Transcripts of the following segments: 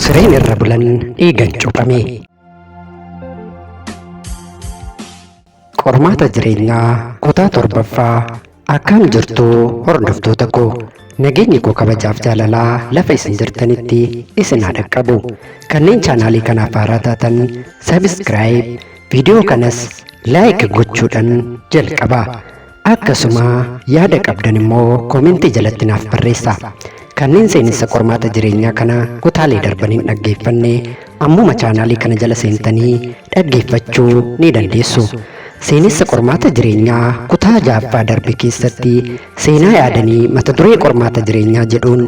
Sireen irra bulan dhiigan cuuphame. Qormaata jireenyaa kutaa torbaffaa. Akkam jirtu hordoftoota koo? Nageenyi koo kabajaaf jaalalaa lafa isin jirtanitti isin haa dhaqqabu. Kanneen chaanaalii kanaaf haaraa taatan sabiskiraayib, viidiyoo kanas laayik gochuudhaan jalqaba. Akkasuma yaada qabdan immoo koomentii jalatti naaf barreessaa. Kanneen seenessa qormaata jireenyaa kana kutaalee darban hin dhaggeeffanne ammuma chaanaalii kana jala seentanii dhaggeeffachuu ni dandeessu. Seenessa qormaata jireenyaa kutaa ja'affaa darbe keessatti seenaa Yaadanii mata duree qormaata jireenyaa jedhuun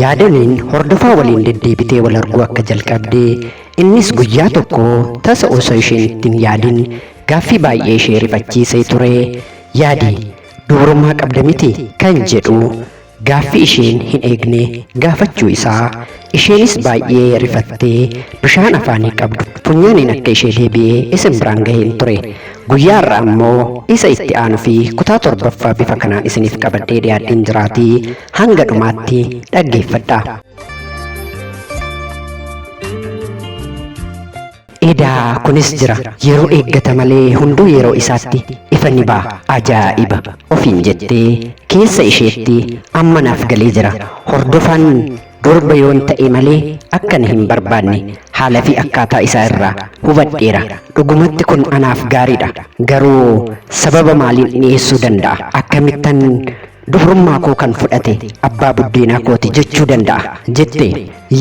Yaadaniin hordofaa waliin deddeebitee wal arguu akka jalqabde, innis guyyaa tokko tasa osoo isheen itti hin yaadin gaaffii baay'ee ishee rifachiisee ture, Yaadi, dubrummaa qabda miti? kan jedhu gaaffii isheen hin eegne gaafachuu isaa, isheenis baay'ee rifattee bishaan afaanii qabdu funyaaniin akka ishee deebi'e isin biraan gaheen ture. Guyyaa har'aa ammoo isa itti aanu fi kutaa torbaffaa bifa kanaan isiniif qabadhee dhiyaadheen jiraatii hanga dhumaatti dhaggeeffadhaa. Edaa kunis jira. Yeroo eeggata malee hunduu yeroo isaatti ifa ni ba'a. Ajaa'iba! Ofiin jettee keessa isheetti amma naaf galee jira. Hordofaan durba yoon ta'e malee akka na hin barbaanne haala fi akkaataa isaa irraa hubadheera. Dhugumatti kun anaaf gaariidha. Garuu sababa maaliin dhiyeessuu danda'a? Akkamittan dubrummaa koo kan fudhate abbaa buddeenaa kooti jechuu danda'a? Jette.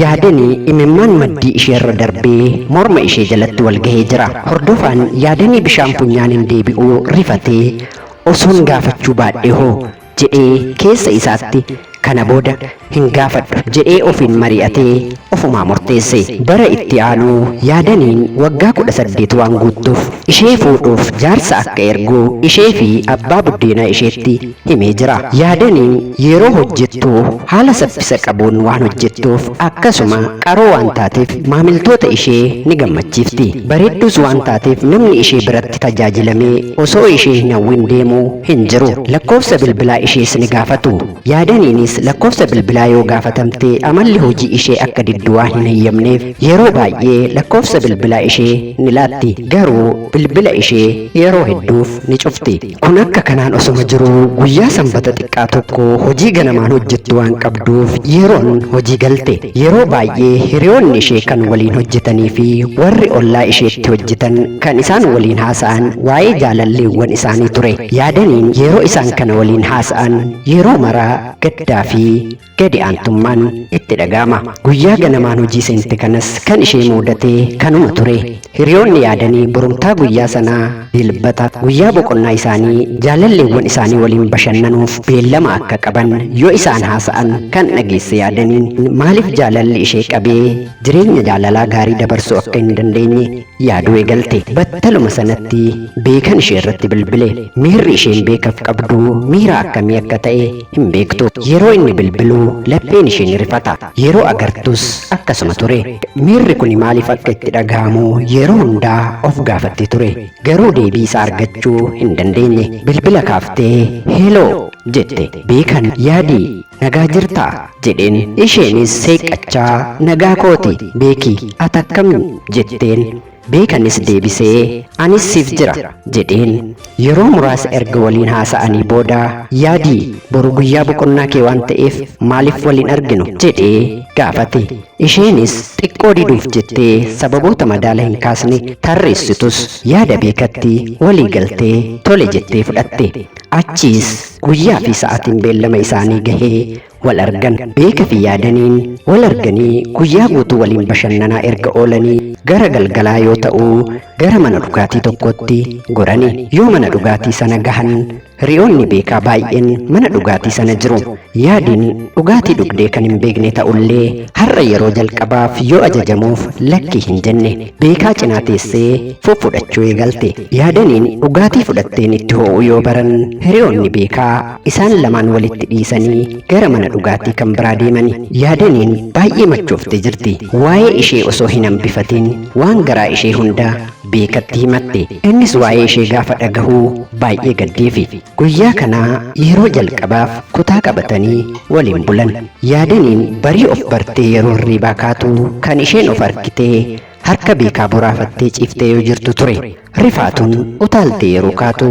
Yaadani imimmaan maddii isheerra darbee morma ishee jalatti wal gahee jira. Hordofaan Yaadanii bishaan funyaaniin deebi'uu rifatee osoon gaafachuu baadhee hoo? Jedhee keessa isaatti kana booda hin gaafadhu jedhee ofiin mari'atee ofumaa murteesse. Bara itti aanu Yaadaniin waggaa 18 waan guuttuuf ishee fuudhuuf jaarsa akka ergu ishee fi abbaa buddeenaa isheetti himee jira. Yaadaniin yeroo hojjettu haala saffisa qabuun waan hojjettuuf akkasuma qaroo waan taateef maamiltoota ishee ni gammachiifti. Bareedduus waan taateef namni ishee biratti tajaajilamee osoo ishee hin hawwin deemu hin jiru. Lakkoofsa bilbilaa ishees ni gaafatu. Yaadaniinis lakkoofsa bilbilaa yoo gaafatamte amalli hojii ishee akka diddu waan hin heyyamneef yeroo baay'ee lakkoofsa bilbilaa ishee ni laatti. Garuu bilbila ishee yeroo hedduuf ni cufti. Kun akka kanaan osoma jiruu guyyaa Sanbata xiqqaa tokko hojii ganamaan hojjettu waan qabduuf yeroon hojii galte. Yeroo baay'ee hiriyoonni ishee kan waliin hojjetanii fi warri ollaa isheetti hojjetan kan isaan waliin haasa'an waa'ee jaalalleewwan isaanii ture. Yaadaniin yeroo isaan kana waliin haasa'an yeroo mara gaddaa fi gadi aantummaan itti dhaga'ama. Guyyaa ganamaan hojii seente kanas kan ishee muudate kanuma ture. Hiriyoonni Yaadanii borumtaa guyyaa sanaa Dilbata, guyyaa boqonnaa isaanii jaalalleewwan isaanii waliin bashannanuuf beellama akka qaban yoo isaan haasa'an kan dhageesse Yaadaniin maaliif jaalalli ishee qabee jireenya jaalalaa gaarii dabarsuu akka hin dandeenye yaaduu eegalte. Battaluma sanatti Beekan ishee irratti bilbile. Miirri isheen Beekaf qabdu miira akkamii akka ta'e hin beektu. Yeroo inni bilbilu lapheen ishee ni rifata. Yeroo agartus akkasuma ture. Miirri kuni maaliif akka itti dhagahamu yeroo hundaa of gaafatti ture. Garuu deebii isaa argachuu hin dandeenye. Bilbila kaaftee Heeloo! jette. Beekan Yaadii! Nagaa jirtaa? jedheen. Isheenis seeqqachaa Nagaa kooti Beeki, ati akkam? jetteen. Beekanis deebisee, Anis siif jira, jedheen. Yeroo muraasa erga waliin haasa'anii booda, Yaadii, boru guyyaa boqonnaa kee waan ta'eef maaliif wal hin arginu? jedhee gaafate. Isheenis xiqqoo diduuf jettee sababoota madaala hin kaasne tarreessitus yaada Beekatti walii galtee tole jettee fudhatte. Achiis guyyaa fi sa'aatiin beellama isaanii gahee wal argan. Beeka fi Yaadaniin wal arganii guyyaa guutuu waliin bashannanaa erga oolanii gara galgalaa yoo ta'u gara mana dhugaatii tokkootti gorani. Yoo mana dhugaatii sana gahan hiriyoonni Beekaa baay'een mana dhugaatii sana jiru. Yaadiin dhugaatii dhugdee kan hin beekne ta'ullee har'a yeroo jalqabaaf yoo ajajamuuf lakkii hin jenne. Beekaa cinaa teessee fuffudhachuu eegalte. Yaadaniin dhugaatii fudhatteen itti ho'uu yoo baran hiriyoonni Beekaa Isaan lamaan walitti dhiisanii gara mana dhugaatii kan biraa deemani. Yaadaniin baay'ee machooftee jirti. Waa'ee ishee osoo hin hambifatin waan garaa ishee hunda Beekatti himatte. Innis waa'ee ishee gaafa dhagahu baay'ee gaddeefi. Guyyaa kanaa yeroo jalqabaaf kutaa qabatanii waliin bulan. Yaadaniin barii of bartee yeroo hirriibaa kaatu kan isheen of argitee harka Beekaa boraafattee ciiftee yoo jirtu ture. Rifaatuun utaaltee yeroo kaatu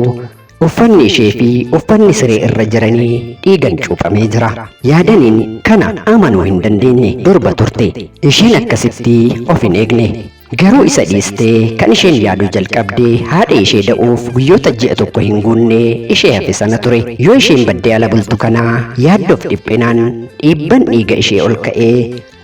uffanni ishee fi uffanni siree irra jiranii dhiigan cuuphamee jira. Yaadaniin kana amanuu hin dandeenye. Durba turte. Isheen akkasitti of hin eegne. Garuu isa dhiistee kan isheen yaaduu jalqabde haadha ishee da'uuf guyyoota ji'a tokko hin guunne ishee hafe sana ture. Yoo isheen baddee ala bultu kana yaaddoof dhiphinaan dhiibban dhiiga ishee ol ka'ee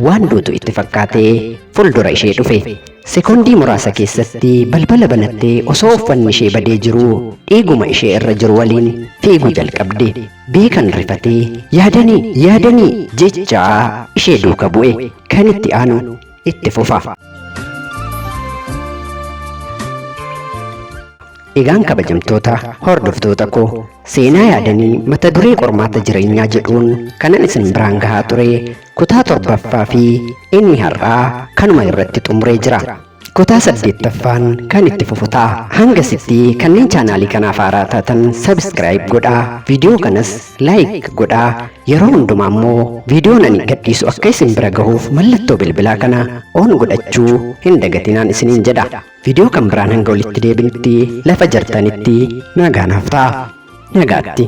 waan duutu itti fakkaatee fuuldura ishee dhufe. Sekoondii muraasa keessatti balbala banattee osoo uffanni ishee badee jiruu dhiiguma ishee irra jiru waliin fiiguu jalqabde. Beekan rifatee yaadanii yaadanii jechaa ishee duuka bu'e. Kan itti aanu itti fufa. Egaan kabajamtoota hordoftoota koo, seenaa Yaadanii mata duree qormaata jireenyaa jedhuun kanan isin biraan gahaa ture kutaa 7ffaa fi inni har'aa kanuma irratti xumuree jira. Kutaa 8ffaan kan itti fufu ta'a. Hangasitti kanneen chaanaalii kanaaf haaraa taatan subscribe godhaa, viidiyoo kanas like godhaa, yeroo hundumaa immoo viidiyoon ani gadhiisu akka isin bira gahuuf mallattoo bilbilaa kana on godhachuu hin dagatinaan isiniin jedha. Viidiyoo kan biraan hanga walitti deebinutti lafa jirtanitti nagaa naaf ta'a. Nagaatti.